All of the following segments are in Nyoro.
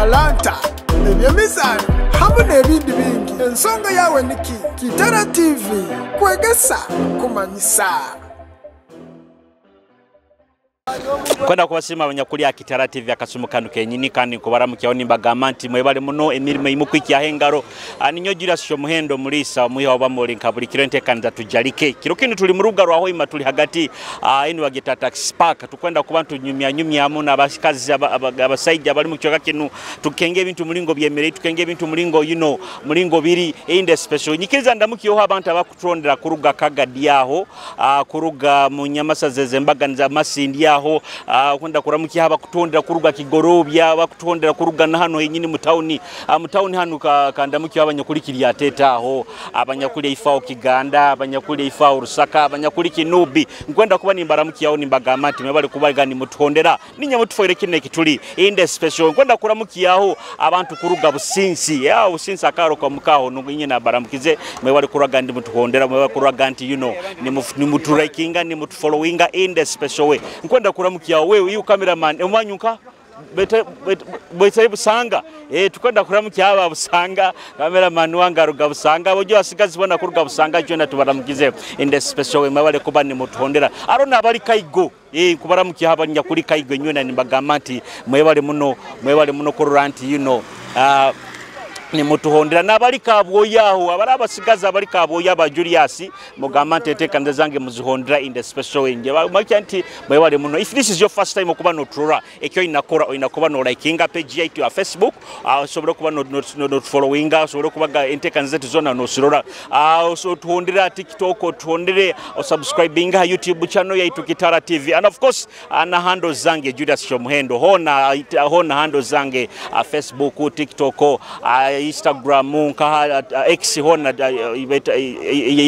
Eby'etalanta, eby'emizaano hamu n'ebindi bingi. Ensonga yawe niki? Kitara TV kwegesa kumanyisa. Kwenda kubasima abanyakulya Kitara TV akasumu kanu kenyini kandi nkubaramukyaho nimbagamba nti mwebale muno emirimo imukwikiaho engaro. Ninyo Julius Muhendo Mulisa omuhi oba muri nka buli kiro enteekaniza tujalike. Kiro kinu tuli mu rubuga rwa Hoima, tuli hagati inu bagita taxi park. Tukwenda kuba tunyumya nyumyamu n'abasikazi abasaija abali mu kichweka kinu, tukenge ebintu mulingo byemere, tukenge ebintu mulingo yuno mulingo biri inde special. Nyikiriza ndamukyoho abantu abakutondera kuruga Kagadi aho, kuruga mu Nyamasaze zembaganiza Masindi aho, kwenda kuramukia abakutondera kuruga Kigorobya, abakutondera kuruga na hano henyini mu town, mu town hano kandamukiyo abanyakuli Kiryateta aho, abanyakuli Ifao Kiganda, abanyakuli Ifao Rusaka, abanyakuli Kinubi. Nkwenda kuba nimbaramukiyaho nimbagamba nti mwebale kubaga nimutondera ninye mutufoire kine kituli inde special. Nkwenda kuramukiyaho abantu kuruga Businsi, ya Businsi akaro kwa mukaho nunginye na baramukize mwebale kuraga ndi mutuhondera, mwebale kuraga nti you know nimuturakinga nimutufollowinga inde special way. Nkwenda kuramukiyaho wewe uyu cameraman omwanyuka bete Busanga, tukwenda kuramukia aba Busanga, cameraman wange aruga Busanga, bojo asigazi bona kuruga Busanga jona tubaramukize in the special way mwebale kuba nimutuhondera. Arona abali Kaigo, kubaramukia abanyakuli Kaigo nywena nimbagamba nti mwebale muno, mwebale muno kurora nti you know nimutuhondera. N'abali Kabwoyaho, abali abasigazi abali Kabwoya ba Julius mugamba nti enteekaniza zange muzihondera in the special way. Nje makya nti mwebale muno. If this is your first time okuba noturora ekyo oyina oyina kuba no likinga page yaitu ya Facebook, osobole okuba no followinga, osobole okuba enteekaniza zetu zonna nosirora, so tuhondera TikTok, otuhondere osubscribinga YouTube channel yaitu Kitara TV, and of course na handle zange Julius Muhendo hona hona handle zange Facebook, TikTok, Instagram, nka X hona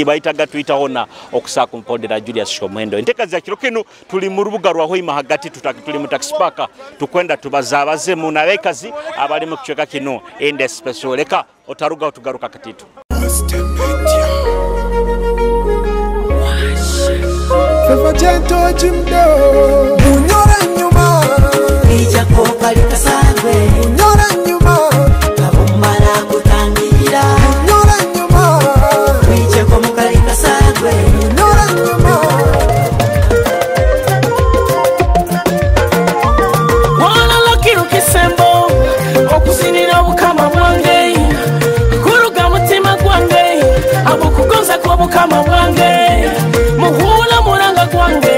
ibaitaga Twitter hona okusaka mpondera Julius Muhendo. Enteka za kiro kinu tuli mu rubuga rwa Hoima hagati, tuli mu taxi park, tukwenda tubazabaze mu nabekazi abali mu kichweka kino ende special. Leka otaruga otugaruka katitu. Fefajento jimdo munyora nyuma ija kokalika sangwe munyora nyuma kabumbana kutangira munyora nyuma ije komukalika sangwe munyora nyuma wana lakiru kisembo okusinira obukama bwange kuruga mutima gwange abukugonza kwa bukama bwange muhula muranga gwange.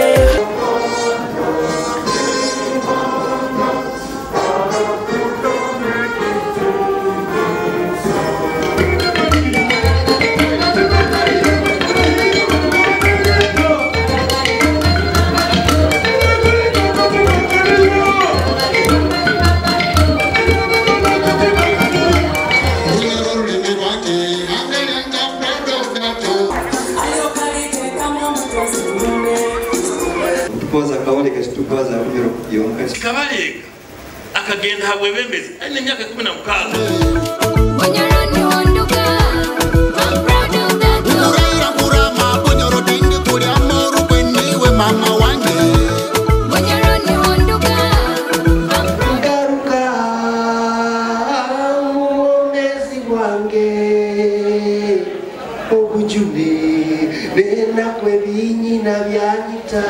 Kabalega akagenda habwebembezi aine emyaka 16. Ngaruka mu bwange obujune n'ennaku ebinyina byanyita.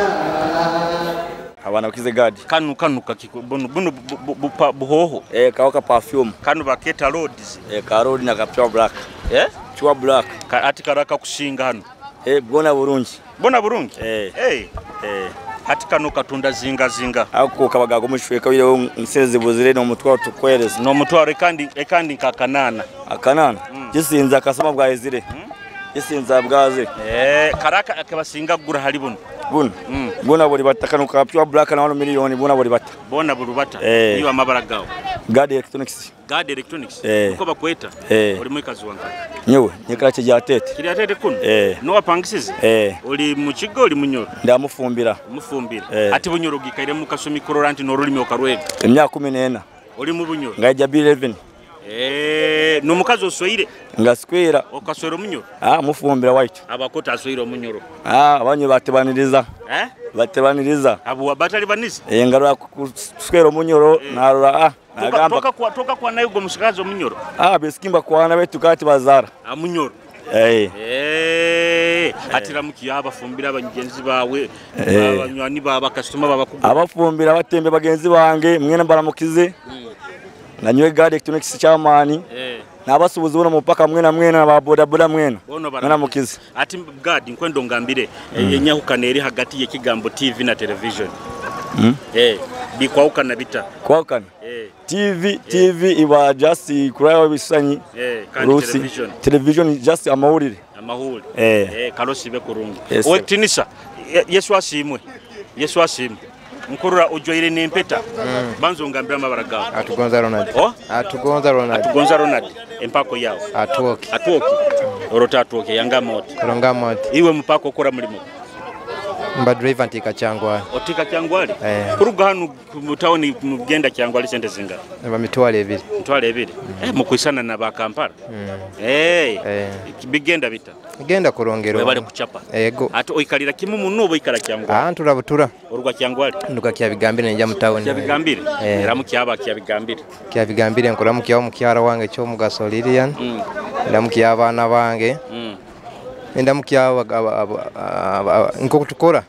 Abana kize gadi kanu kanu kakiko bunu bunu buhoho kawaka perfume kanu baketa roads ka road na ka pure black pure black ati karaka kushinga hano bona burungi bona burungi ati kanu katunda zinga zinga ako kabaga gomushweka wile nseze buzire no mutwaro tukwereza no mutwaro kandi nkakanana akanana gisinza kasoma bwahezire gisinza bwaze karaka akabasinga gura hali buno buno bona buli bata kanu ka pure black na 1 million bona buli bata bona buli bata iyo amabara gawo Gad Electronics. Gad Electronics uko bakweta uri mwikazi wange nyewe nyekara kijatete kiryatete kuno no wapangisize uri mu kigo uri munyoro ndamufumbira mufumbira ati bunyoro gikaire mu kasumi korora nti norulimi okarwega emyaka 14 uri mu bunyoro ngaja B11 no mukazi osweire Nga sikwera. Okaswera omunyoro? Mufumbira waitu. Abakota aswera omunyoro. Abanyo batebaniriza. Batebaniriza. Abo batalibaniza? Ngarora kuswera omunyoro narora nagamba toka kwa nayo go musikazi omunyoro. Besikimba kwana betu kati bazara. Amunyoro. Atiramukiyo abafumbira abagenzi bawe abanywani baba customer babakugu. Abafumbira batembe bagenzi bange mwena baramukize. Nanywe gari electronics chamani. Nabasubuzi bona mupaka mwena mwena ba boda boda mwena. Mwena mukize. Ati God nkwendo ngambire enyahukana eri hagati y'ekigambo TV na television. Bikwawukana bita. Kwawukana. TV iba just kurayo bisanyi. Kandi television. Television just amawulire. Amahuri. Karosi be kurungi. Owetinisa Yesu asimwe. Yesu asimwe. Nkurura ujoire nempeta. Banzo ngambira amabara gawe. Atugonza Ronald. Atugonza Ronald. Atugonza Ronald. Empako yao. Atuoki. Atuoki. Orota atuoki yanga moti. Koronga moti. Iwe mpako okora mulimo. Mba driver ntika Kyangwali. Otika Kyangwali? Kuruga hanu mu town mugenda Kyangwali sente zinga. Eba mitwalo ebiri. Mitwalo ebiri. Mukwisana na ba Kampala. Bigenda bita. Genda kurongero. Webale kuchapa. Ego. Ati oikalira kimu muno oikala Kyangwali. Ntura butura. Oruga Kyangwali. Nduka Kyabigambire nja mu town. Kyabigambire. Eramuki aba Kyabigambire. Kyabigambire nkuramuki omukyara wange kyomugaso Lilian. Ndamuki abaana bange. Ndamuki nkokutukora.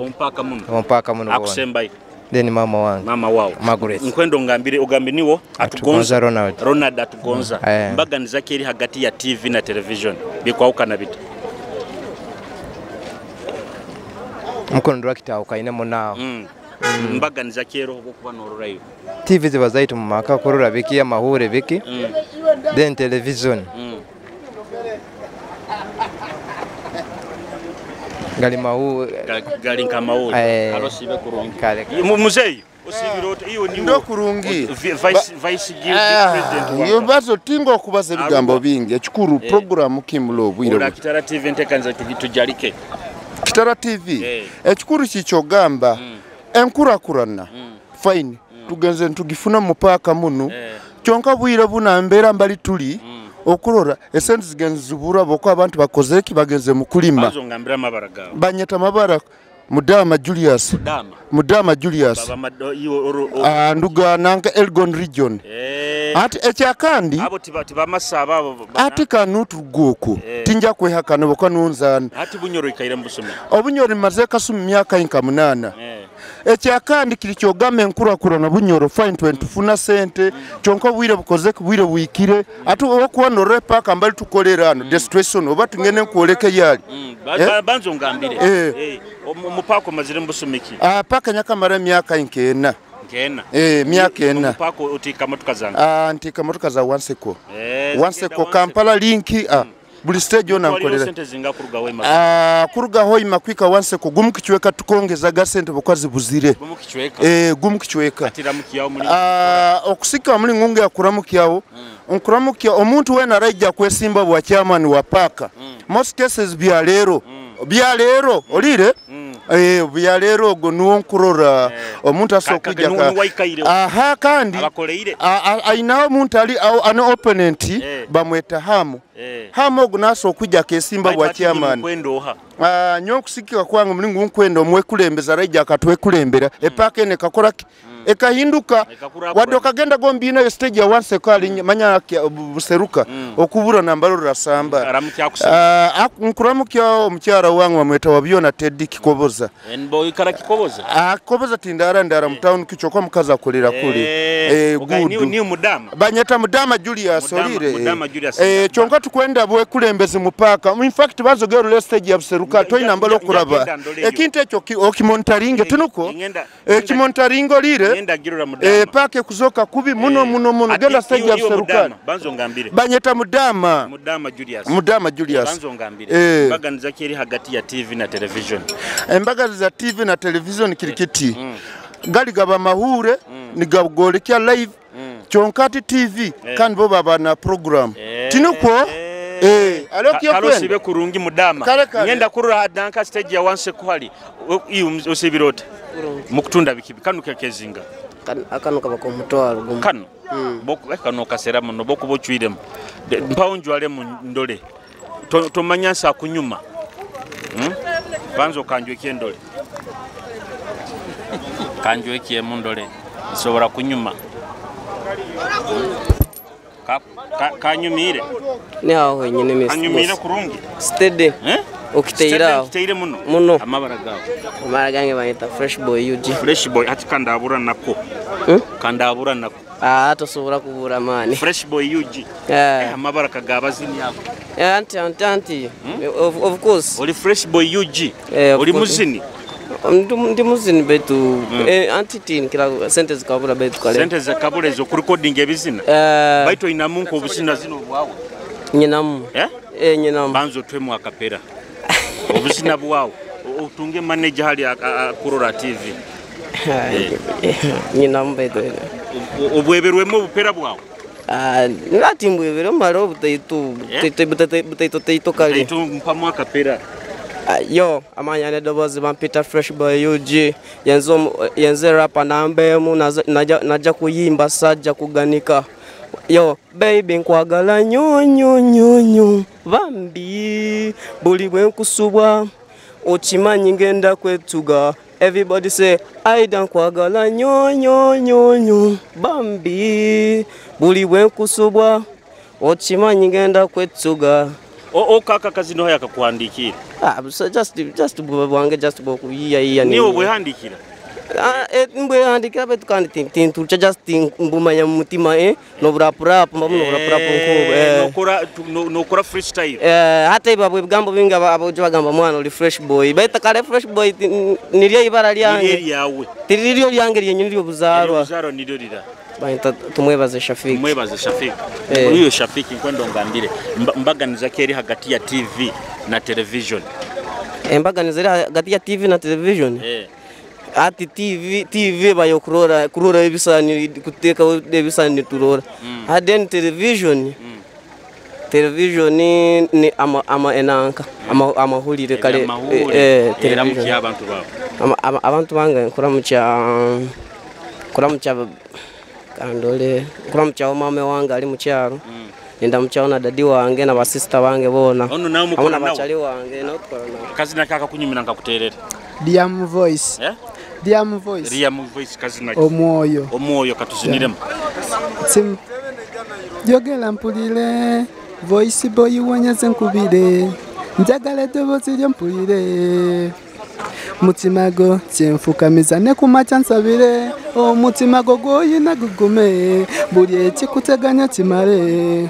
Mpaka muno. Mpaka muno. Akusembayo. Then mama wange. Mama wao. Margaret. Nkwendo ngambire ogambe niwo Atugonza Ronald. Ronald Atugonza. Mbaganiza keri hagati ya TV na television. Bikwawukana bita. Mukono ndwakita ukaine munao. Mbaganiza kero okuba norurayo. TV ziba zaitu mu maka kurura biki amahure biki. Then television. Gali mau gali nka Karosi be kurungi. Muzeyi osibiro iyo ni ndo kurungi. Vice guild president. Yo bazo tingo okubaza ebigambo bingi ekikuru program kimulo obwire. Ola Kitara TV ntekanza tujalike. Kitara TV ekikuru kikyogamba enkurakurana. Fine tugenze ntugifuna mupaka muno. Kyonka bwire buna mbera mbali tuli. Okurora esente zigenze zibura boko abantu bakozeki bagenze mukulima. Bazo ngambira mabara gawe. Banyeta mabara Mudama Julius. Mudama Julius. Baba nduga nanka Elgon region. Ati ekyakandi abo tibamasaba abo ati kanutu goko tinja kwehakana bokanunzana. Ati bunyoro ikaire mbusome. Obunyoro maze kasumi myaka inka 8. Ekyakandi kirikyogamba enkurakura na bunyoro fine 20 sente kyonka bwire bukoze bwire bwikire ati okuwa repa kambali tukolera ano the situation oba tungene nkwoleke yali. Banzo ngambire. Mupako mazire mbusumiki. Paka nyakamara myaka inkena. Nkena. Myaka ena. Mupako utika motoka zange. Ntika motoka za Wanseko. Wanseko Kampala linki buli stage yona nkolera. Sente zinga kuruga hoima. Kuruga hoima kwika Wanseko gumu kichweka tukongeza gasente bokwazi buzire. Gumu kichweka. Gumu kichweka. Atiramuki yao muri. Okusika muri ngunge ya kuramuki yao. Nkuramuki omuntu wena raija kwesimba bwa chairman wa paka. Most cases bya lero. Bya lero olire. Bya lero ogo nuwo nkurora omuntu asokujja ka. Aha kandi aina omuntu ali an opponent bamweta Hamu. Hamu ogo naso okujja kesimba bwa chairman. Nyo kusikika kwangu mulingu nkwendo omwekulembeza raija akatwekulembera. Epaka ene kakora ekahinduka wadoka genda gombi ino stage ya Wanseko ali manya buseruka okubura nambalo rasamba. Nkuramukia omukyara wangu bamweta wabyona Teddy Kikoboza. Enbo ikara Kikoboza. Kikoboza tindara ndara mu town kichokwa mukaza akolera kule. Good. Ni mudama. Banyeta Mudama Julius olire. Mudama Julius. Kyonka tukwenda bwekulembeze mupaka. In fact bazogero stage ya buseruka toyina mbalo kuraba. Ekintu ekyo okimontaringe tunuko. Ekimontaringo lire. Pake kuzoka kubi muno muno muno genda stage ya serukali. Banzo ngambire. Banyeta Mudama. Mudama Julius. Mudama Julius. Banzo ngambire. Mbaganiza kiri hagati ya TV na television. Embaga za TV na television kirikiti. Gali gaba mahure nigagolekya live. Kyonkati TV kandi bo baba na program. Tinuko Kalosibe kurungi Mudama. Ngenda kurura danka stage ya Wanseko hali. Iyo usibirote. Mukutunda bikibi kanu kekezinga. Akano kaba k'omutwaro gumu. Kano kano kasera muno bokuba ocwiremu mpawo njwalemu ndole tomanya nsa kunyuma. Banza okanjwekie ndole. Kanjwekiemu ndole nsobora kunyuma. Kanyumire ni aho wenyine mesi. Kanyumire kurungi. Steady. Okiteire aho. Okiteire muno. Muno. Amabara gawe. Amabara gange banyita Fresh Boy UG. Fresh Boy ati kandabura nako. Kandabura nako. Tosobora kubura mani. Fresh Boy UG. Amabara kagaba zini yako. Anti. Of course. Oli Fresh Boy UG. Oli muzini. Ndi muzini betu. Anti tin kila sente zikabura betu kale. Sente zikabura ezo ku recording ebizina. Baitu inamu nko obuzina zino bwawe. Nyinamu. Nyinamu. Banzo twemu akapera. Obuzina bwawe. Otunge manager hali Kurora TV. Nyinamu betu. Obweberwemu obupera bwawe. Ngati mbwebere mara obutaito butaito kale. Butaito mpamu akapera. Yo, amanya nedobozi bampita Fresh Boy UG. Yenze rapa nambemu naja kuyimba sajja kuganika. Yo, baby nkwagala nyo nyo nyo nyo. Bambi buli bwe nkusubwa okimanyi ngenda kwetuga. Everybody say aida nkwagala nyo nyo nyo nyo. Bambi buli bwe nkusubwa okimanyi ngenda kwetuga. O kaka kazino haya kakuhandikira. So just bwange just bokuyiya yiya. Niwe bwehandikira. Mbwehandikira betu kandi tintu just mbumanya mu mutima no burapurap mbamu no burapurap nko nokora freestyle. Hata ibabwe bigambo binga abojo bagamba mwana oli Fresh Boy. Baita kale Fresh Boy niryo ibara lyange. Niryo yawe. Tiryo lyange lyenyini lyo buzarwa. Buzarwa niryo lira. Baita tumwebaze Shafiki. Tumwebaze Shafiki. Uyo Shafiki nkwendo ngambire mbaganiza keri hagati ya TV na television. Embaganiza eri hagati ya TV na television. Ati TV bayo kurora ebisani kuteka ebisani turora. Aden television. Television ni ama enanka amahulire kale television abantu babo. Abantu bange kuramukya kandole kuramukya mama wange ali mu kyalo. Nenda mukyalo na dadi wange na basista bange bona. Ono nawe mukora nawe. Bachali wange na tukora nawe. Kazina kaka kunyumira nkakuterera. Liam Voice. Liam Voice. Liam Voice kazina. Omwoyo. Omwoyo katuziniremu. Sim. Yogera mpulire Voice Boy wanyaze nkubire. Njagala eddoboozi lyo mpulire. Mutima go kyenfukamiza ne ku makya nsabire. Omutima go gwoyina gugume. Buli ekikuteganya kimale.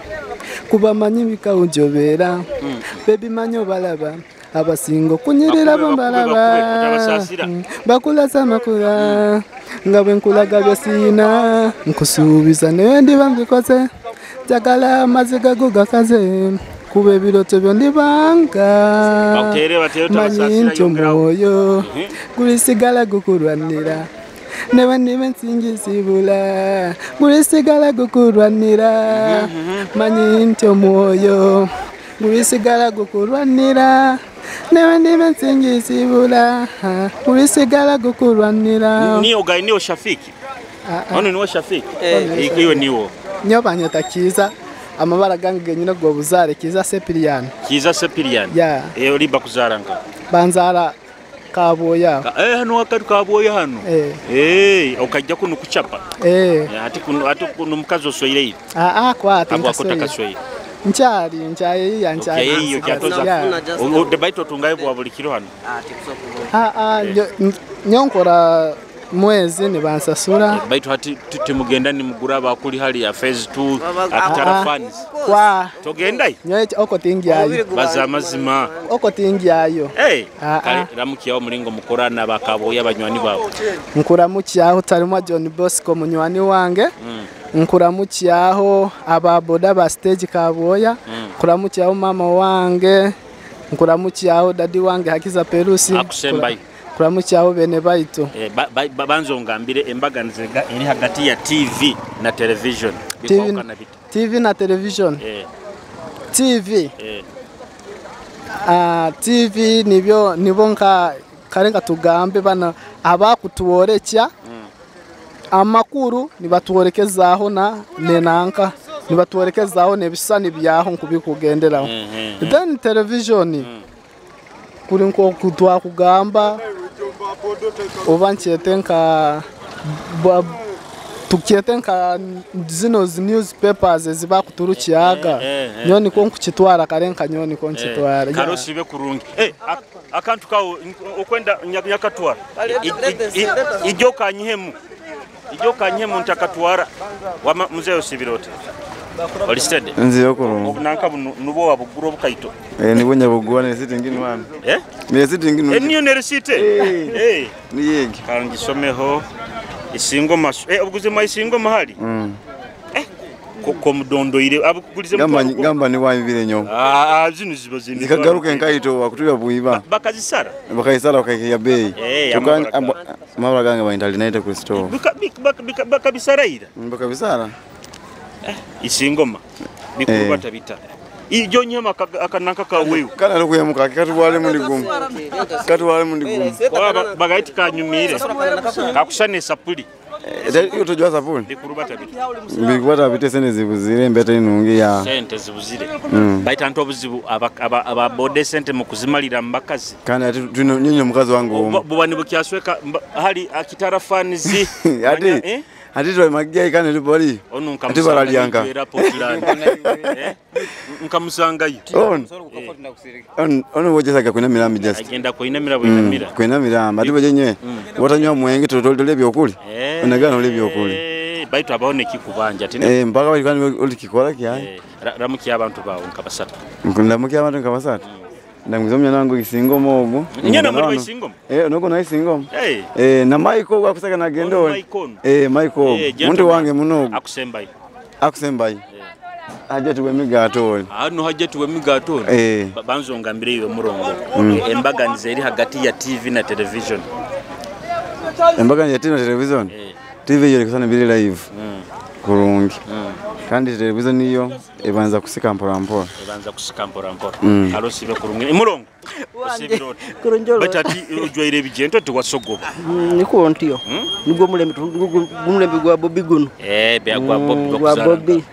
Kuba manyi bikawo gy'obeera. Bebi manyi obalaba. Abasinga okunyirira bo mbalaba. Bakulaza amakula. Nga bwe nkulaga bye siyina. Nkusuubiza naye ndiba mbikoze. Njagala amaziga go gakaze. Kuba ebirooto byo ndibanga. Manyi nti omwoyo gulisigala gukulwanira. Ne bwe ndiba ensingisibula gulisigala gukulwanira. Manyi nti omwoyo gulisigala gukulwanira. Ne bwe ndiba ensingisibula gulisigala gukulwanira. Niyo gai niyo Shafiki. Ono niwo Shafiki. Iwe niwo. Nyo banyeta Kiza. Amabara gange genyine gwo buzare Kiza Sepirian. Kiza Sepirian. Yeah. Oli bakuzara nka. Banzara Kaboya. Hano akari Kaboya hano. Okajja kuno kuchapa. Ati kuno ati kuno mukazi oswire. Kwa ati nkasoyi. Nchari nchayi nchayi. Iyo kyatoza. Odebaito tungaye bwa buli kiro hano. Nyonkora mwezi ni bansasura. Baitu hati timugenda ni mugura bakuli hali ya phase 2 akitara fans. Kwa togendai nyoye oko tingiayo. Baza mazima. Oko tingiayo. Kale ramukiyaho mulingo mukorana bakaboya banywani babo. Nkuramukiyaho tarimo John Bosco munywani wange. Nkuramukiyaho ababoda ba stage Kaboya. Nkuramukiyaho mama wange. Nkuramukiyaho dadi wange Hakiza Perusi. Akusembayo. Kuramukyaho bene baitu. Banzo ngambire embaganiza eri hagati ya TV na television. TV na television. TV. TV nibyo nibonka karenga tugambe bana abakutuworekya. Amakuru nibatworekezaaho na nenanka nibatworekezaaho n'ebisani byaho nkubikugenderaho. Then television kuri nko twakugamba oba nkyete nka tukyete nka zino newspapers ezibakuturukyaga nyo niko nkukitwara kare nka nyo niko nkitwara. Karosibe kurungi. Akantu kawo okwenda nyakatwara ijoka nyihemu ijoka nyihemu ntakatwara mzee osibirote olistede nziyo kurungi obunanka nubo wabugura obukaito nibo nyabugura ne receipt ngini wana ne receipt ngini niyo ne receipt niyegi kangisomeho isingoma obuguze isingoma hali ko mudondoire abukugulize gamba ni wayibire nyo zino ziba zini zikagaruka enkaito wakutubya buiba bakazisara bakayisara bakaikeya bei mabara gange baintalinaite ku store bakabisaraira bakabisara isingoma bikubata bita ijo nyema akananka kaweyo kana lokuyemuka katwale munigumu katwale munigumu bagaiti kanyumire kakusane sapuli utojwa sapuli bikurubata bita bikubata bita sente zibuzire mbete inungi ya sente zibuzire baita nto obuzibu aba bode sente mukuzimalira mbakazi kana nyinyo mukazi wangu buba nibukyasweka hali akitara fanizi ati ati twa magiya kana liboli ati baralyanka nkamusangayo on wojesaga kwina mirambi just agenda kwina mirabo inamira kwina miramba ati bojenye watanywa mwenge totole byokuli onagana ole byokuli baitu abone kikubanja tine mpaka bali kandi olikikola kya ramuki abantu bawo nkabasatu ndamuki abantu nkabasatu ndamuzomya nangu isingoma ogo nyana muri isingoma noko na isingoma na Michael gwakusaka na gendo Michael muntu wange munogo akusembayi akusembayi hajja tuwe migato hano hajja tuwe migato banzonga mbire iyo murongo embaganize eri hagati ya TV na television embaganize ya TV na television TV yo kusana biri live kurungi kandi television niyo ebanza kusika mpora mpora ebanza kusika mpora mpora alosibe kurungi murongo osibiroti batati ujwaire bijento tiwasogoba niko ntiyo nigwo mulembe mulembe gwa Bobby guno bya gwa Bobby gwa Bobby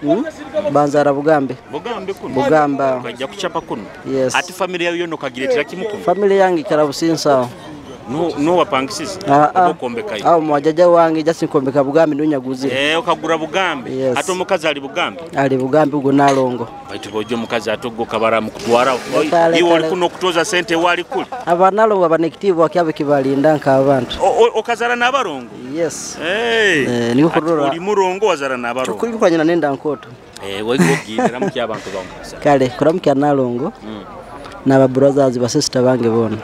banzara bugambe bugambe kuno bugamba kajja kuchapa kuno yes. Ati familia yo no kagiretera kimukuno familia yange karabusinsa no wapangisiza okombeka awo mwajaja wange just nkombeka bugambe ndonyaguze okagura bugambe yes. Ate omukazi ali bugambe ali bugambe ugo nalongo baitu bojo omukazi atogo kabara mukutwara iwe oli kuno okutoza sente wali kuli abanalongo abanekitivu akyabe kibalinda nka abantu okazara n'abarongo yes niko kurora oli murongo wazara n'abarongo kuri kwanyina nenda nkoto wego ramukya abantu bangu kale kuramukya nalongo naba brothers ba sister bange bona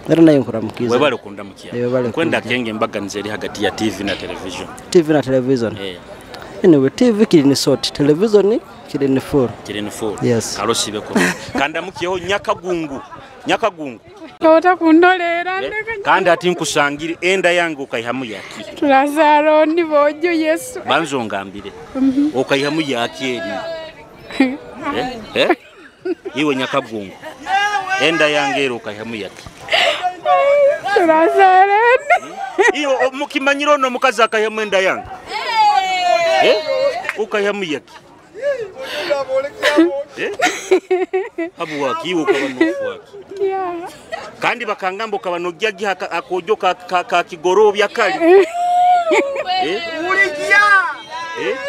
era nayo nkuramukiza webale kundamukia kwenda kenge mbaganize eri hagati ya TV na television TV na television anyway TV kiri ni short television kiri ni full yes karosibe ko kandamukiyeho nyakagungu nyakagungu ota kundolera kandi ati nkusangire enda yange ukaihamu yaki Lazaro ndi bojo Yesu banzongambire ukaihamu yaki eri iwe nyakagungu enda yange ero ukaihamu yaki Lazaro iyo mukimanyiro no mukazi akaihamu enda yange ukaihamu yaki Habu waki ukaba nofu waki kandi bakangamba ukaba nojja akojo ka kigorobya kali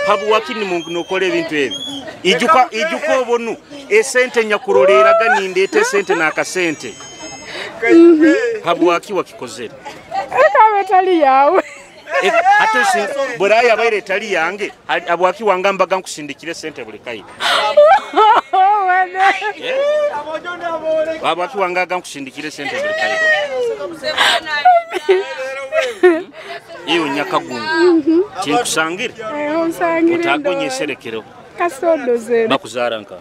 habu waki ni mungu nokole ebintu ebi ijuka ijuka obonu esente nyakuroleraga nindete sente nakasente habu waki wakikozere ekabe tali yawe ate buraya baire tali yange abwaki wangambaga nkusindikire sente buli kai abwaki wangaga nkusindikire sente buli kai iyo nyakagungu tinkusangire utagonye serekero kasodo zero bakuzara nka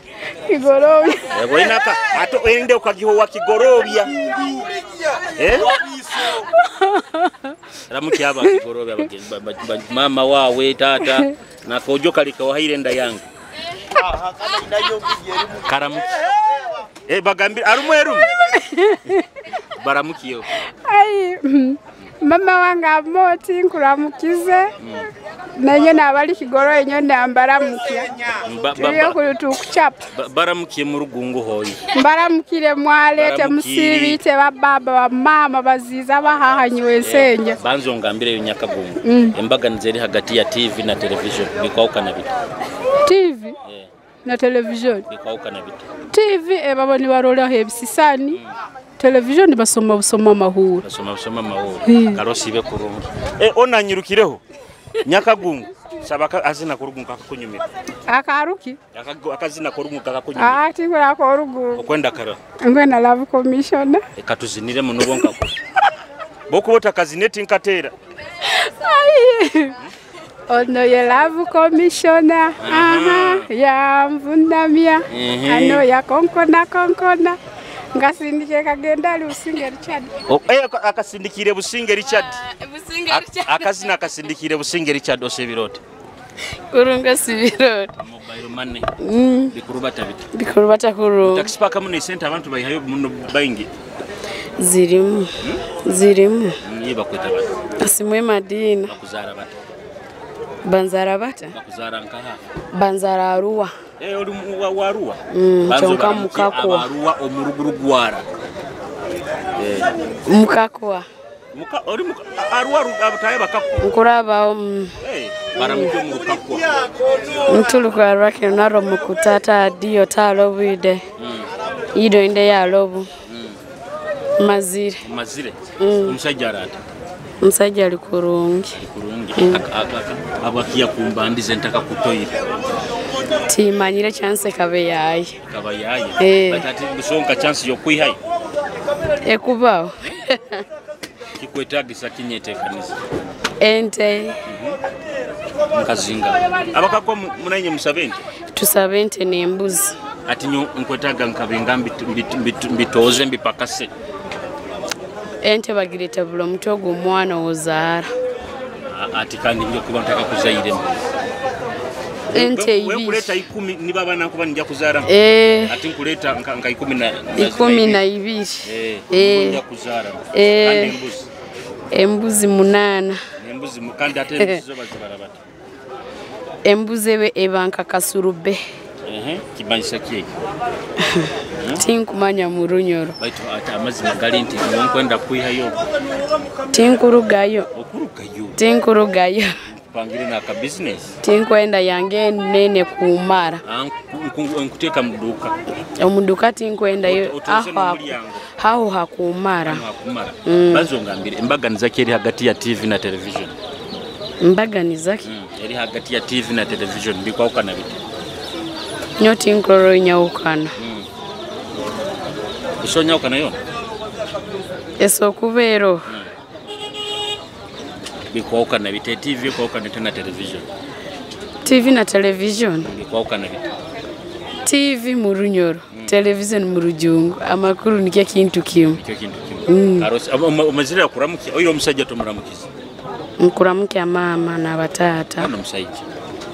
kigorobya boinaka ato ende ukagiho wa kigorobya ramuki aba kigorobya mama wawe tata na kojo kalika wahaire nda yangu karamuki bagambira arumu erumu baramukiyo ai mama wange amoti nkuramukize Nenye nabali kigoro enyo nambaramukya. Tuliyo kutukuchapa. Baramukiye mu rugungu hoyi. Mbaramukire mwalete musibite bababa bamama baziza bahahanywe ensenya. Banzo ngambire Nyakagungu. Embaganiza eri hagati ya TV na television bikwawukana bita. TV na television bikwawukana bita. TV ebabo nibarolaho ebisisani. Television basoma busoma amahuru. Basoma busoma amahuru. Karosibe kurungi. Onanyirukireho. Nyakagungu saba azina kurugungu akakunyumira. Akaruki? Akazina kurugungu akakunyumira. Ah, tingura korugungu. Okwenda kara. Ngwena love commissioner. Katuzinire muno bonka ko. Bokubota kazineti nkatera. Ai. Ono ye love commissioner. Aha, ya mvundamia. Ano ya konkona konkona. Ngasindike kagenda ali Businge Richard. Akasindikire Businge Richard. Businge Richard. Akazina akasindikire Businge Richard osebirote. Kurunga sibirote. Mobile money. Bikurubata bita. Bikurubata kurunga. Taxi park muno esente abantu bayihayo muno bayingi. Zirimu. Zirimu. Niye bakweta bata. Asimwe Madina. Bakuzara bata. Banzara bata. Bakuzara nkaha. Banzara Arua. Oli wa Arua. Chonka mukakwa. Arua omurugurugwara. Mukakwa. Muka oli Arua abataye bakakwa. Nkuraba baramukyo mukakwa. Mtuluko arake naro mukutata dio talobide. Ido inde ya lobu. Mazire. Mazire. Omusajja arata. Omusajja ali kurungi. Kurungi. Abakiya kumbandize ntaka kutoyira. Timanyire chance kabe yayi. Kaba yayi. Batati busonka chance yo kwihayi. Ekubao. Kikwetagisa kinyetekanisa. Ente. Nkazinga. Abakakwa munanye musabente. Tusabente n'embuzi. Ati nyo nkwetaga nkabenga mbitoze mbipakase. Ente bagireta bulo mutogo omwana ozaara. Ati kandi njo kuba ntaka kuzaire. Ente ibiri. Wekuleta 10 ni baba nakuba nja kuzaara. Ati nkuleta nka 10 na 12. Nja kuzaara. Kandi embuzi. Embuzi 8. Embuzi kandi ate embuzi zo bazibara bata. Embuzi ebe ebanka kasurube. Kibanyisa kiki? Tinkumanya murunyoro. Baitu ata amazima gali nti nkwenda kwihayo. Tinkurugayo. Okurugayo. Tinkurugayo. Pangire na ka business. Tinkwenda yange nene kumara. Nkuteka muduka. Omuduka tinkwenda yo. Aho hakumara. Hakumara. Bazongambire embaganiza ki eri hagati ya TV na television. Embaganiza ki? Eri hagati ya TV na television bikwawukana bita. Nyo tinkroro nyaukana. Iso nyaukana yo? Eso kubero. Bikwawukana bita TV kwawukana na television. TV na television. Bikwawukana bita. TV murunyoro, television murujungu. Amakuru nikyo kintu kimu. Nikyo kintu kimu. Karosi omazira kuramukia. Oyo omusajja tomuramukiza. Nkuramukia mama na batata. Ano musajja.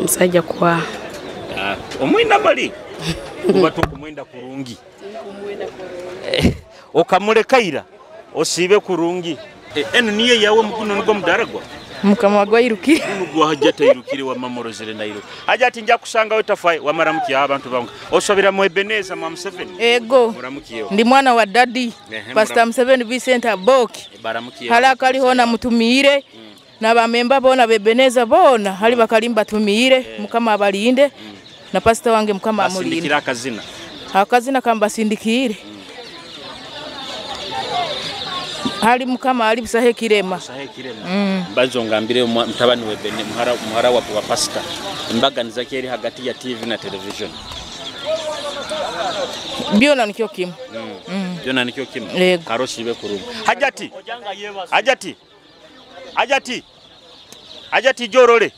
Musajja kwa omwina bali kuba tukumwenda kurungi. Okamulekaira osibe kurungi. Eno niye yawe mukuno nugwo mudaragwa. Mukama gwairukire. Nugwo hajata irukire wa mamorozere nairu. Hajati nja kusanga we tafai wamaramukia abantu bangu. Osobera mu Ebeneza mwa Museveni. Ego. Muramukiye. Ndi mwana wa daddy. Pastor Museveni Vincent Aboki. Baramukiye. Halaka aliho na mutumire. Na bamemba bona bebeneza bona hali bakalimba tumire mukama abalinde. Na pastor wange mukama amulinde. Basindikira akazina. Akazina kambasindikire. Hali mukama ali busahe kirema. Busahe kirema. Mbazo ngambire mtabani webene muhara wa pastor. Embaganiza ki eri hagati ya TV na television. Byona nikyo kimu. Byona nikyo kimu. Karosi ibe kurungu. Hajati. Hajati. Hajati. Hajati jorole.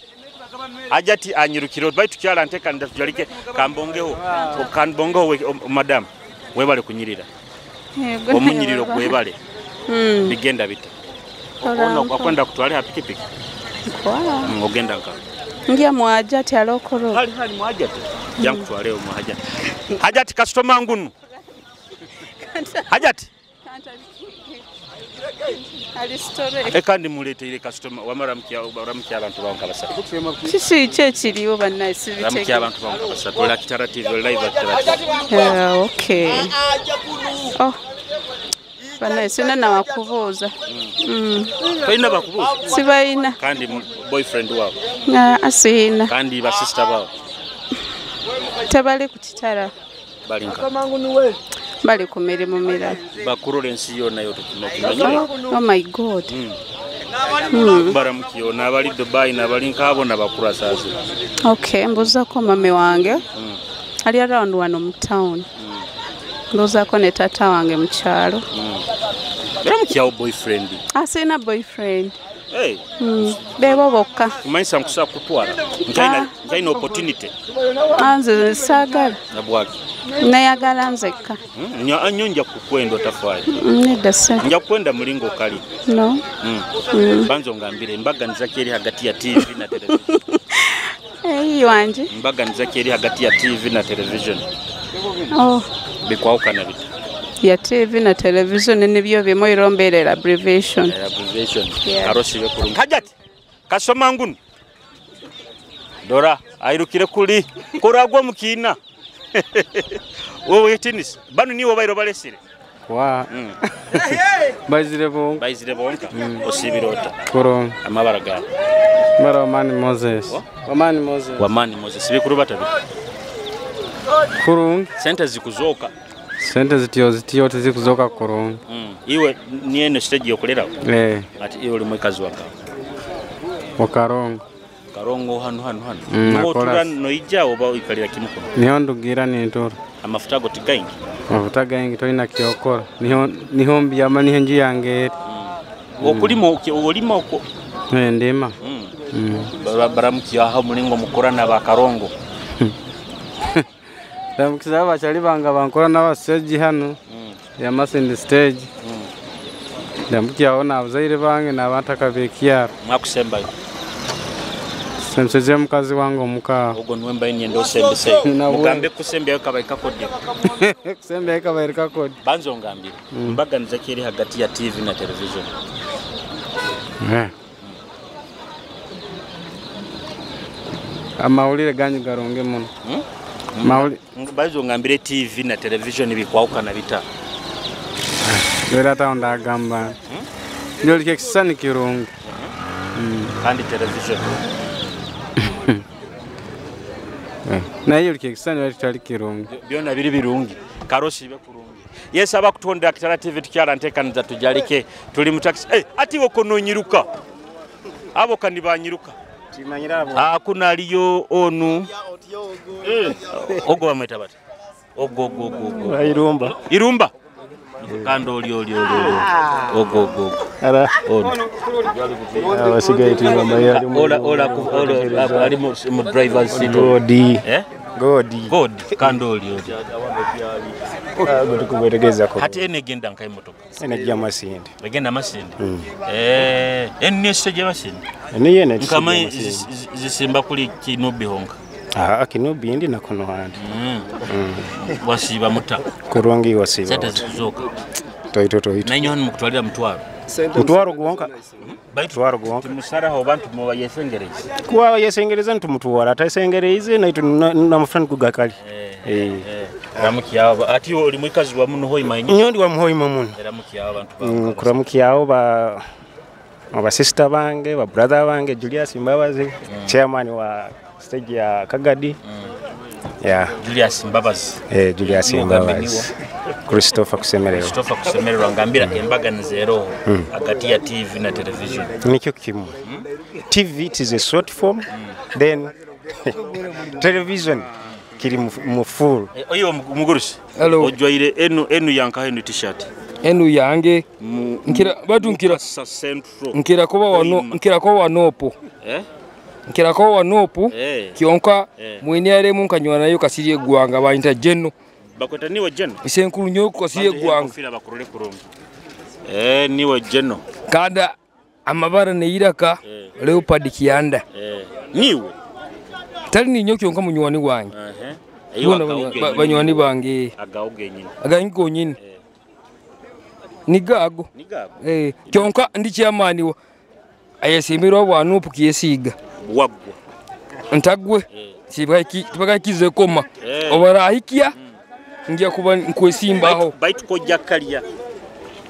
Hajati anyirukiro baitu kyala nteka ndatujalike kambongeho. Kambongeho madam. Webale kunyirira. Omunyiriro gwebale. Bigenda bita. Ono akwenda kutwale ha pikipiki. Kwa. Ogenda nka. Ngia mwajati alokoro. Hali hali mwajati. Jankutwale mu hajati. Hajati customer ngunu. Hajati. Kandi muleteire customer wamara mukya abantu banka basatu. Kiki ki ekiriwo bannaye Ramukya abantu banka basatu. Ola Kitara TV live at Kitara TV. Okay. Oh. Bannaye sina nawakubuuza. Tolina bakubuuza? Sibalina. Kandi boyfriend waabwe? Siina. Kandi ba sister baabwe? Tebali ku Kitara. Bali nka? Bali ku mirimu mirala. Bakurora ensi yonna yo tukimanyire. Oh my God. Baramukiyo n'abali Dubai n'abali nk'abo n'abakura saazi. Okay, mbuuzaako mami wange. Ali around wano mu town. Mbuuzaako ne taata wange mu kyalo. Baramukiyawo boyfriend? Sirina boyfriend. Hey. Beebo bokka. Kumanyisa nkusobola kutwala. Nkyalina opportunity. Nze saagala. Nabwaki? Nayagala nzekka. Nnyo nja kukwenda otafaayo. Nedda ssebo. Nja kukwenda mulingo kali. No. Banzo ngambire embaganiza ki eri hagati ya TV na television? Eyi wanje. Embaganiza ki eri hagati ya TV na television? Oh. Bikwawukana bita? Ya TV na television nibyo bimu iromberera abbreviation. Abbreviation. Arosibe kurungi. Hajati kasoma ngunu. Dora airukire kuli kuragwa mukiina. Wowe tennis banu niwo bairo balesire. Wa. Baizire bonka. Baizire bonka. Osibirota. Kurungi. Amabara gawe. Mara Wamani Moses. Wamani Moses. Wamani Moses bikuru batabi. Kurungi. Sente zikuzoka. Sente zitiyo tizikuzoka kurungi. Iwe niye stage yokolera. Eh. Ati iwe uli mwekazi wakawe. Wakarongo. Karongo hano hano hano. Nuwo noija oba oikalira kimukono. Niho ndugira nintura. Amafuta ago tigaingi. Amafuta gaingi tolina kyokora. Niho mbyama niho enju yange eri. Okulima olima okwo. Ndima. Baramukiyaho mulingo mukorana ba Karongo. Ndamukiza abakyali bange bankora n'abaseji hano. Ya Masindi stage. Ndamukiyaho n'abazaire bange n'abataka b'ekyaro. Mwakusembayo. Senseze mukazi wange omuka. Ogwo niwe mbaye nyenda osembese. Mugambe kusembyayo kabaye kakodi. Kusembyayo kabaye kakodi. Banzo ngambire. Mbaganiza ki eri hagati ya TV na television? Amawulire ganyu garonge muno. Banzo ngambire TV na television bikwawukana bita. Era taunda agamba. Njolike kisani kirungi. Kandi television. Naye olike kisani wali kirungi. Byonna biri birungi. Karosi be kurungi. Yes abakutondera Kitara TV tukyala nteekaniza tujalike tuli mu taxi. Ati woko nonyiruka. Abo kandi banyiruka. Kuna aliyo onu. Ogo bamweta bata. Ogo ogo ogo. Irumba. Irumba. Kandi oli oli oli. Ogo ogo. Ara. Ono. Abasigaye tubambaye Ola ola ola ali mu driver's seat. Godi. Eh? Godi. Godi kandi oli oli. Godi kubetegeza ko. Hati ene genda nkai motoka. Ene gya Masindi. Egenda Masindi. Ene stage Masindi. Ene yene. Nkama zisimba kuli Kinubi honka. Kinubi ndi nakono handi. Wasiba muta. Kurungi wasiba. Sente zikuzoka. Toito toito. Nanyo hano mukutwalira mutwaro. Mutwaro gwonka. Mutwaro gwonka. Timusaraho abantu muba yesengereza. Kuwa yesengereza ntumutwara atasengereza naitu na mufrani kugakali. Ramukiyawo ati oli mwikazi wa muno hoima inyi. Nyondi wa muhoima muno. Ramukiyawo abantu. Kuramukiyawo ba ba sister bange, ba brother bange Julius Mbabazi, chairman wa stage ya Kagadi. Yeah. Julius Mbabazi. Julius Mbabazi. Christopher Kusemererwa. Christopher Kusemererwa ngambira embaganiza eroho hagati ya TV na television. Nikyo kimu. TV it is a short form, then television kiri mu full. Oyo mugurusi. Ojwaire enu yanka enu t-shirt. Enu yange nkira batu nkira central. Nkira kuba wano nkira kuba wanopo. Nkira kuba wanopo kionka mwine aremu nkanywa nayo kasiriye gwanga bayita jeno. Bakweta niwe jeno. Isenkuru nyo kasiriye gwanga. Bakurole kurungi. Niwe jeno. Kada amabara neiraka leopard kianda. Niwe. Tali ninyo kionka munywani wange. Banywani bange. Agaoge nyini. Againgo nyini. Nigago. Nigago. Kyonka ndi chairman wa ayesimbirwa bwa nupu kiyesiga. Wagwa. Ntagwe. Tibakakize koma. Obarahikia ngiya kuba nkwesimbaho. Baitu kojja kalya.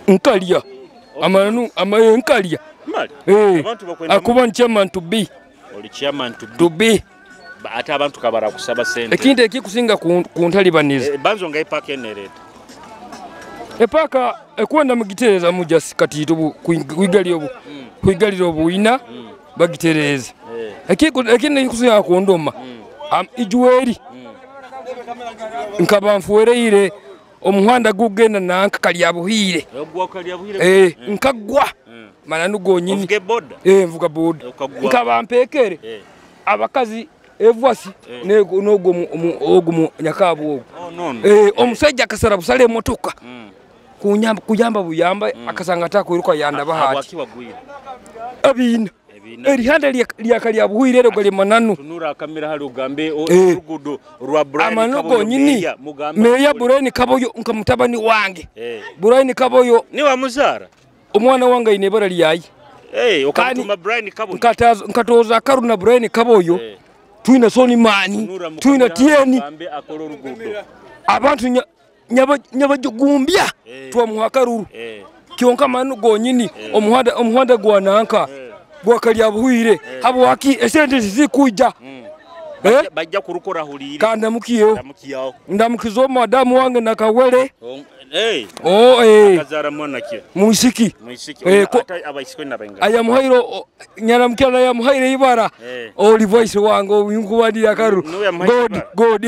Nkalya. Amananu amaye nkalya. Mali. Abantu bakwenda akuba chairman to be. Oli chairman to be. To be. Ate abantu kabara kusaba sente. Ekindi ekikusinga kuntalibaniza. Banzo ngai paka enereta. Epaka ekwenda mugitereza mujasi kati obu kuigali obu. Kuigalira obuina bagitereza. Ekindi ekikusinga kundoma. Ijuweri. Nkaba nfuereire omuhanda gugenda nanka kalyabuhire. Ogwa kalyabuhire. Nkagwa. Mananu gonyini. Ovuge boda. Mvuga boda. Nkaba mpekere. Abakazi evwasi n'ogwo ogo nyakabu ogo. Omusajja akasara busale emotoka. Kunyamba kuyamba buyamba akasanga atakwiruka yanda bahati. Abina. Erihanda lyakalyabuhire ero gali mananu. Tunura akamira hali ugambe orugudo rwa Brian Kaboyo. Nyini. Meya Brian Kaboyo nka mutabani wange. Brian Kaboyo ni wa muzara. Omwana wange ine bara lyayi. Okamutuma Brian Kaboyo. Nkatoza Karuna Brian Kaboyo. Tuina soni mani, tuina tieni. Abantu nyabajugumbya twamuha karuru. Kyonka manu gonyini omuhanda gwa nanka. Gwa kalyabuhire habwaki esente zizikuja. Bajja kurukora hulire. Kanda mukiyo. Ndamukizo madamu wange nakawele. Akazara mwana ki? Muisiki. Muisiki. Abaisiki nabenga. Aya muhairo nyaramukira ya muhaire ibara. Oli voice wange oyinkuwadira karu. God God.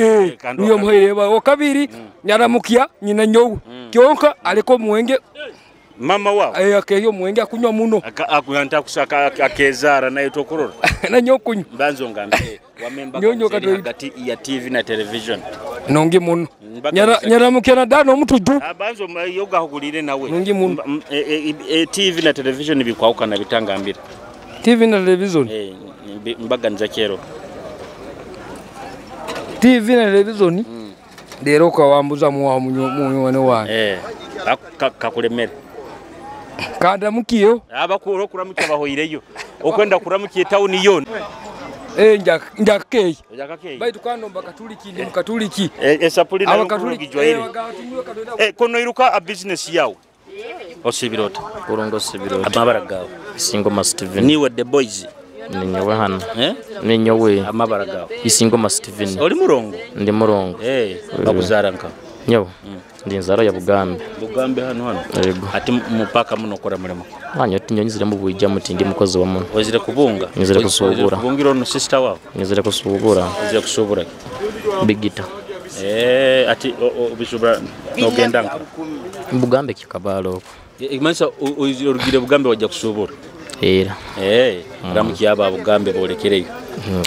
Niyo muhaire ibara. Okabiri nyaramukia nyina nyowe. Kyonka aliko muwenge mama wao. Akeyo mwenge akunywa muno. Akuyanta kusaka akezara naye tokurora. Nanyo kunywa. Mbanzo ngambe wamemba hagati ya TV na television. Nongi muno. Nyaramukira na dano mutuju. Abanzo yoga hugulire nawe. Nongi muno. TV na television bikwauka bitangambira. TV na television. Mbaganiza kero. TV na television. Lero kawambuza muwa munyo wange. Kakulemera. Kanda mukiyo. Abakuru okuramukia bahoireyo. Okwenda kuramukia town yona. Njakei. Njakei. Baitu kanomba katuliki ndi mukatuliki. Esapuli nayo kurugijwaire. Kono iruka a business yawe. Osibirota. Kurungo sibirota. Amabara gawe. Isingoma Steven. Niwe the boys. Ninyowe hano. Ninyowe. Amabara gawe. Isingoma Steven. Oli murongo? Ndi murongo. Bakuzara nka. Nyowe. Ndi nzaro ya Bugambe. Bugambe hano hano. Yego. Ati mupaka muno kora mulimo. Wanyo tinyonyizire mu buija muti ndi mukozi wa muno. Wazire kubunga. Nizire kusubura. Kubungira no sister wao. Nizire kusubura. Nizire kusubura. Bigita. Ati obisubura nogenda nka. Bugambe kikabalo. Imanisa orugire Bugambe wajja kusubura. Era. Ramukiya aba Bugambe bolekereyo.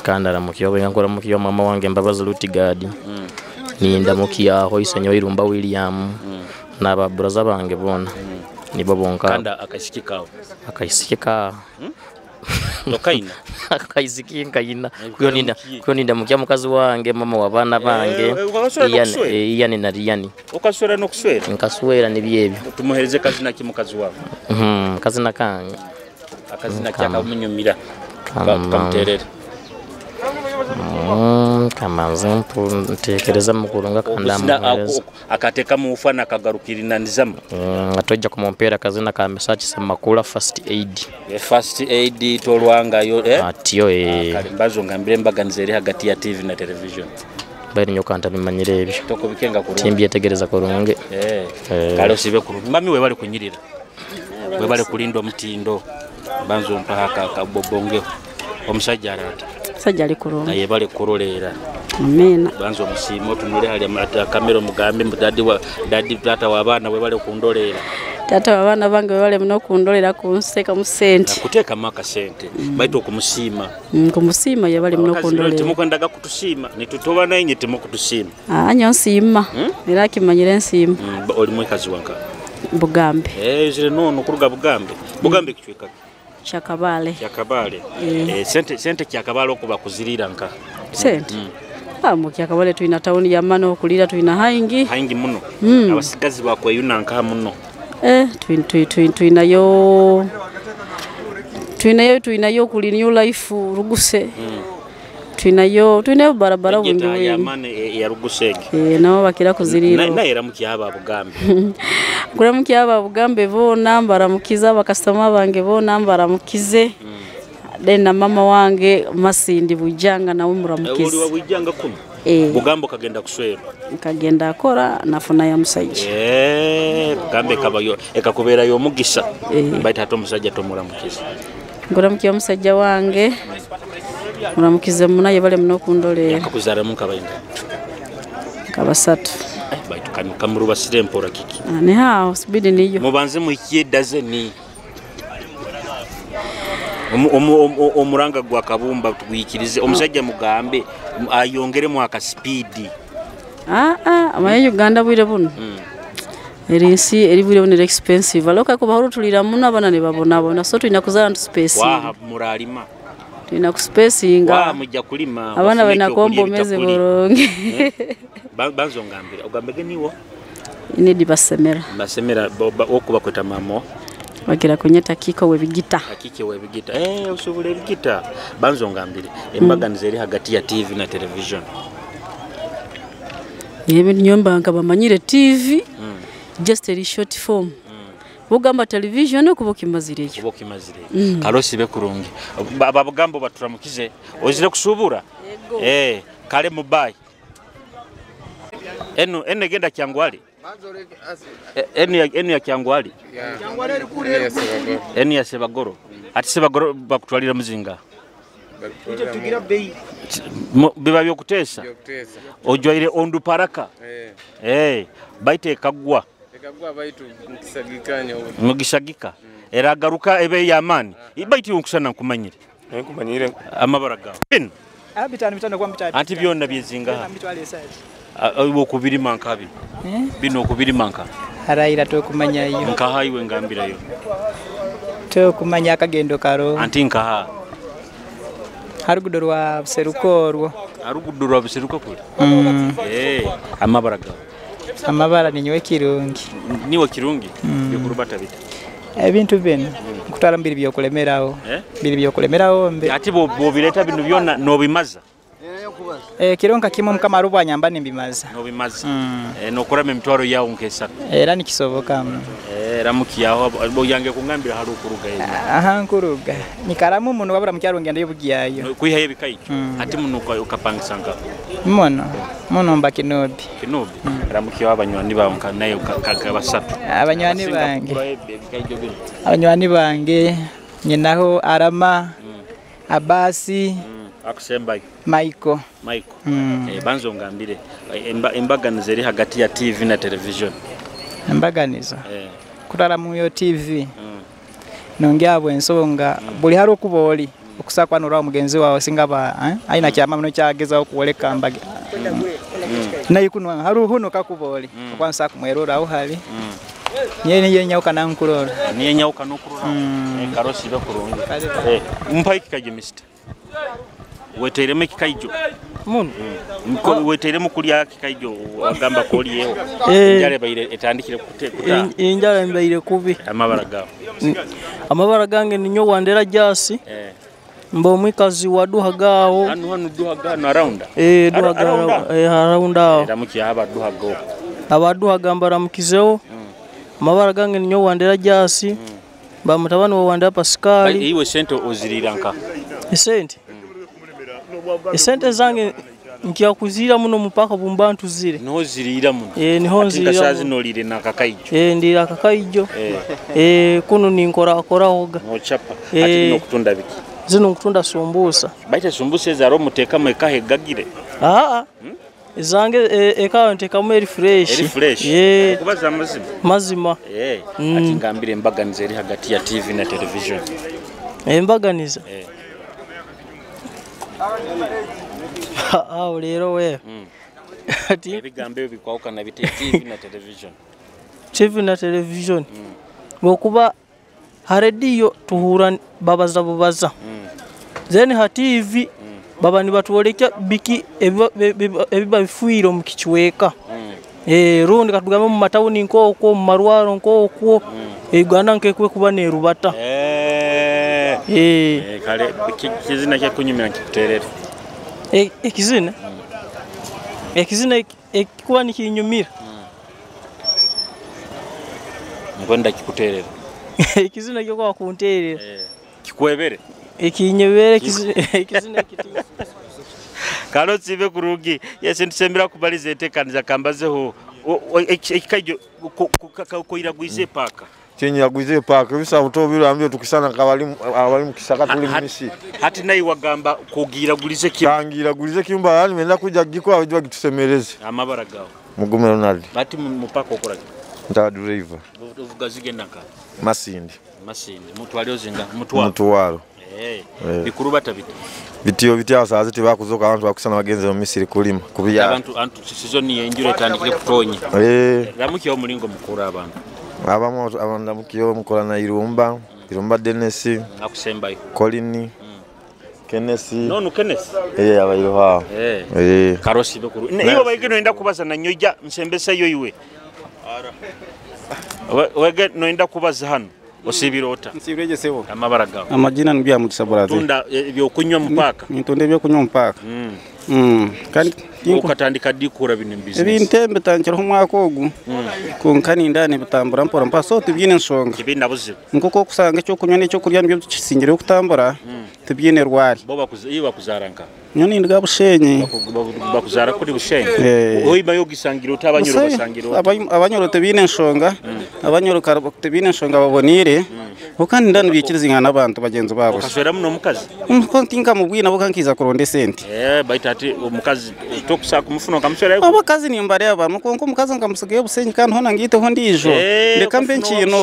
Kanda ramukiya oba ramukiya mama wange Mbabazi Lutigadi. Nindamukiya aho isenyo Irumba William n'aba brother bange bona nibo bonka. Kanda akaisiki kawe. Akaisiki ka tokaina. Akaisiki nkaina. Kuyo nindamukiya mukazi wange mama wa bana bange. Iyani na Riyani. Okaswera no kuswera. Nkaswera nibyebyo. Tumuhereze kazina ki mukazi wawe? Kazina kange. Akazina kyakamunyumira. Kamuterere. Kamanze ntekereza mukurunga kanda akateka mu ufana akagarukirinanizamu. Atojja kumumpera kazina ka Mesach Semakula first aid. First aid tolwanga yo atiyo kale mbazo ngambire mbaganiza eri hagati ya TV na television. Bari nyoka ntabimanyire ebyo. Toko bikenga kurungi. Timbyetegereza kurungi. Kale osibe kurungi. Mami we bali kunyirira. We bali kulinda omutindo. Banzo mpaha kabobonge. Omusajja arata. Sajja ali kurungi. Naye bali kurolera. Amina. Banzo omusiimo tunule hali kamera omugambe mudadi wa dadi tata wa abaana we bali kundolera. Tata wa abaana bange we bali muno kundolera kunseka mu sente. Kuteeka maka sente. Baitu okumusiima. Kumusiima ye bali muno kundolera. Timukwendaga kutusiima nitutoba naye timukutusiima. Anyo nsiima. Era kimanyire nsiima. Oli mwekazi wanka. Bugambe. Zire nono kuruga Bugambe. Bugambe kichweka. Kyakabale. Kyakabale. Sente kyakabale okuba kuzirira nka. Sente. Mu kyakabale tulina tawuni ya mano okulira tulina haingi. Haingi muno. Abasigazi bakweyuna nka muno. Twinayo kuli New Life Ruguse. Twinayo barabara bungi yamane ya Rugusege. Nabo bakira kuziriro. Naye ramukiya aba Bugambe. Kuramukiya aba Bugambe bona mbaramukiza bakasitoma bange bona mbaramukize. Then na mama wange Masindi Bujanga nawe muramukize. Uli wa Bujanga kumi. Bugambo kagenda kuswera. Kagenda akora nafuna ya musajja. Bugambe kabayo ekakubera yo mugisa. Baita hato musajja tomuramukiza. Nguramukiya musajja wange. Muramukize munaye bale muno kundolera. Yakakuzara mukabainga. Kabasatu. Baitu kamuruba sirempora kiki. Ni hao sibidi niyo. Mubanze muhikie dazeni. Omuranga gwa Kabumba tugwikirize omusajja mugambe ayongeremu aka speed. Amaye Uganda bwire buno. Erinsi eri bwire buno expensive. Aloka ko bahoro tulira muno abana ne babona so tulina kuzala ntu space. Wa muralima. Tulina ku space nga. Wa mujja kulima. Abana bana kombo meze boronge. Banzo ngambira ogambege niwo. Inedi basemera. Basemera okuba kweta mamo. Wagira kunyeta kiko webigita. Akike webigita. Usubule ebigita. Banzo ngambire. Embaganizo eri hagati ya TV na television. Yebe nyomba nkabamanyire TV. Just a short form. Bugamba television okubokimazireyo. Okubokimazireyo. Karosi bekurungi. Ababugambo baturamukize. Ozire kusubura? Kale mubai. Enu genda Kyangwali. Enu ya Kyangwali. Enu ya Sebagoro. Ati Sebagoro bakutwalira muzinga. Biba byokutesa. Ojwaire ondu paraka. Baite ekagwa. Ekagwa baitu mukisagikanya. Mugisagika. Era garuka ebe ya amani. Baite nkusana nkumanyire. Nkumanyire. Amabara gawe. Bitano kwa mitano. Anti byonna byezinga. Okubirima nkabi. Bino okubirima nka. Harayira tokumanya iyo. Nkaha iwe ngambirayo. Tokumanya akagendo karo. Anti nkaha. Harugudo rwa Buseruko orwo. Harugudo rwa Buseruko kule. Amabara gawe. Amabara ninyowe Kirungi. Niwe Kirungi? Byokurubata bita. Ebintu bino nkutwala mbiri byokulemerawo. Biri byokulemerawo mbe. Ati bobireta bino byonna nobimaza. Kironka kimwe mukama arubwa nyamba nimbimaza. Nobimaza. Nokurama emitwaro yawo nkesatu. Era nikisoboka. Ramukiyaho yange kungambira hari okuruga eno. Aha nkuruga. Nikaramu muno wabura mukyaro ngenda yobugiyayo. Kwihayo ebikayi. Ati muno ukapangisa nka. Muno mba Kinobi. Kinobi. Ramukiyaho abanywani bawe nka nayo basatu. Abanywani bange. Abanywani bange nyinaho Arama, Abasi, akusembayo. Michael. Banzo ngambire embaganizo eri hagati ya TV na television. Embaganizo. Kutala mu yo TV. Nongea bwensonga buli hari okuba oli okusakwa norwa mugenzi wawe singa ba aina kyama muno kyageza okuwoleka mbage. Naye kuno hari huno kakuba oli okwansa kumwerora aho hali. Nyene yenyauka nankurora. Niye nyauka nokurora. Karosi bekurungi. Mpa ikikaje mister. Wetereme kikaijo. Muno. Wetereme kulya kikaijo agamba koliyeho. Enjala baire etandikire kuta. Enjala mbaire kubi. Amabara gawe. Amabara gange ninyo Wandera Jasi. Mba omwikazi wa Duhagaho. Hano Duhaga no around. Duhaga around aho. Ramukiya aba Duhaga. Aba Duhaga mbaramukizeho. Amabara gange ninyo Wandera Jasi. Ba mutabani wa Wandera Pascal. Iwe sente oziriranka. Esente. Esente zange nkiyakuzira muno mupaka bumbantu zire. Niho zirira muno. Niho nzirira. Ati kasazi nolire nakakaijo. Ndira kakaijo. Kuno ninkora korahoga. Nochapa. Ati bino kutunda biki? Zino nkutunda sumbusa. Baita sumbusa ezaro muteka mwekahe gagire. Zange ekawa ntekamu eri fresh. Eri fresh. Kubaza mazima. Mazima. Ati ngambire embaganizo eri hagati ya TV na television. Embaganizo. Aho rero we. Ati ebigambo ebyo bikwawukana bite TV na television. TV na television. Bwokuba ha radio tuhura babaza bubaza. Then ha TV baba nibatwoleka biki ebiba bifuire mu kichweka. Rundi katugambe mu matawuni nk'okwo mu marwaro nk'okwo Uganda nkekwe kuba nerubata. Kale kizina kyakunyumira nkikuterere. Ekizina ekizina ekikuba nikinyumira nkwenda kikuterere. Ekizina kyokuba kunterera kikwebere ekinyebere ekizina ekiti kalo sibe kurugi yese ntusembera kubaliza entekaniza kambazeho ekikaijo koiragwize paka Chenye paka bisa utobira ambio tukisana kabalimu abalimu kisaka tuli misi hati nayi wagamba kugiragulize kimu kangiragulize kimba yani menda kuja giko abijwa gitusemereze amabara gawo Mugume Ronald bati mupaka okora nta driver uvuga zigenda nka Masindi mutwali ozinga mutwalo bikuru batabita bitiyo bitya sazi tibakuzoka abantu bakusana bagenze mu Misiri kulima kubiya abantu antu season yenjure tandikire kutonya ramukiyo omulingo mukuru abantu abamu abandamukiyo mukola na Irumba Irumba Dennis akusembayo Colin Kennesi nonu Kennesi abayiroha karosi bekuru iwe bayige noenda kubaza na nyoja nsembesa yo iwe wege noenda kubaza hano osibirota nsibireje sebo amabara gawo amajina nibya mukisa brother tunda ebyokunywa mpaka nitunda ebyokunywa mpaka kandi ukatandika dikura bino business ebintembe tangira omwaka ogu konkani ndani bitambura mpora mpa so tubyine ensonga kibina buzibu nkoko kusanga cyo kunywa n'icyo kurya nibyo kisingire kutambura tubyine rwari bo bakuza bakuzaranka nyoni ndiga bushenyi bakuzara kuri bushenyi oyiba yogisangira utabanyoro basangira abanyoro tubine ensonga abanyoro tubine ensonga babonire kandi ndani bikiriza ingana abantu bagenzi babo ukaswera muno mukazi nko mu bwina bukankiza kuronde sente baita ati omukazi tokusa kumufuno kamuswera abakazi nimbare abantu konko omukazi nkamusigaye busenyi kandi hona ngiteho ndijo ndeka mbe nkino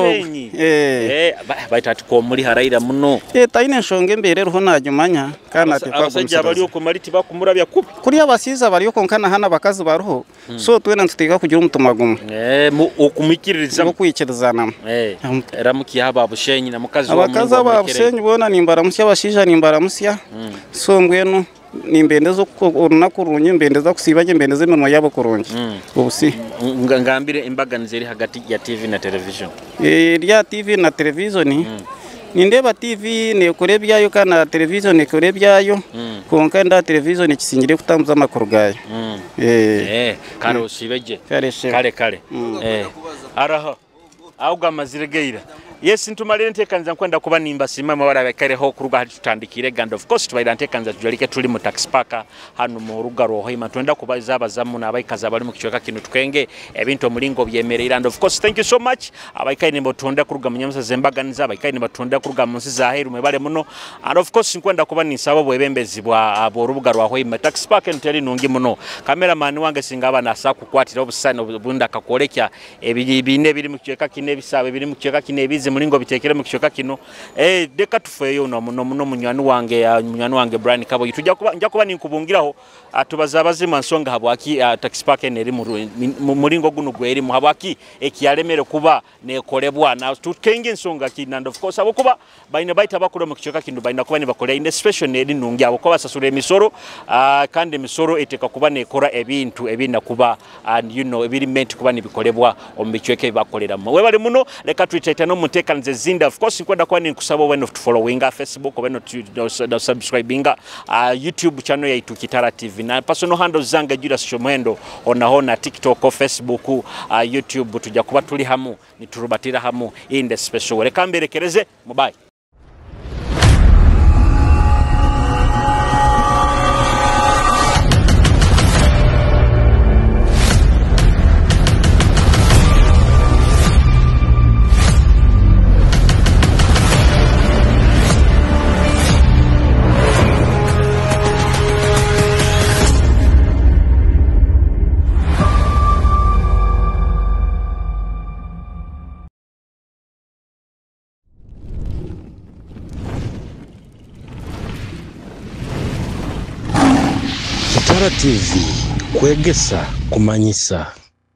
baita ati ko muri haraira muno taine ensonga embere ruho najumanya kandi ati abasajja bali okumaliti bakumurabya kubi kuri abasiza bali okonkana hana abakazi baruho so twena ntuteka kugira umutima gumwe okumikiririza okwikirizana ramukiya aba bushenyi na mukazi wa abakazi aba bushenyi bona nimbaramusya abashija nimbaramusya so ngwenu nimbendeza orunaku rungi mbendeza kusiba gye mbendeza emirimo yabo kurungi obusi ngambire embaganizo eri hagati ya TV na television rya TV na television nindeba TV nekora ebyayo kandi na television nekora ebyayo konka nda television ekisingire kutambuza amakuru gayo kare osibeje kare kare araho auga maziregeira yes ntumalire ntekanza nkwenda kuba nimba simama wala bakareho kuruga hati tutandikire gand of course tubaira ntekanza tujalike tuli mu tax park hano mu ruga rohoima twenda kubaza abazamu n'abaikaza bali mu kichweka kino tukenge ebintu omulingo byemerera and of course thank you so much abaikaine mbotonda kuruga munyamusa zembaganiza abaikaine batonda kuruga mu nsi za heru mwebale muno and of course nkwenda kuba nisaba bwebembezi bwa aborubuga rwa hoima tax park nteri nungi muno cameraman wange singa abana asa kukwatira obusani obunda akakolekya ebibine biri mu kichweka kino ebisabe biri mu kichweka kino ebizi mulingo bitekere mu kichweka kino deka tufeyo no muno muno munywani wange Brian Kabo tujja kuba nja kuba ninkubungiraho atubaza abazima nsonga habwaki tax park eri mu mulingo guno gweri mu habwaki ekiyalemere kuba nekolebwa na tukenge ensonga ki and of course abokuba baina baita bakula mu kichweka kino baina kuba nibakola in special neri nungi abo kuba basasura emisoro kandi emisoro eteka kuba nekora ebintu ebina kuba and you know ebiri meant kuba nibikolebwa omu bichweka ebibakolera mu webale muno leka twitaita no mutekanze zinda of course nkwenda kuba ninkusaba when of following Facebook when of subscribing YouTube channel ya Kitara TV na personal handles zange Julius Shomwendo ona TikTok, Facebook, YouTube tujja kuba tuli hamu niturubatira hamu in the special leka mberekereze mubai. Kitara TV kwegesa kumanyisa.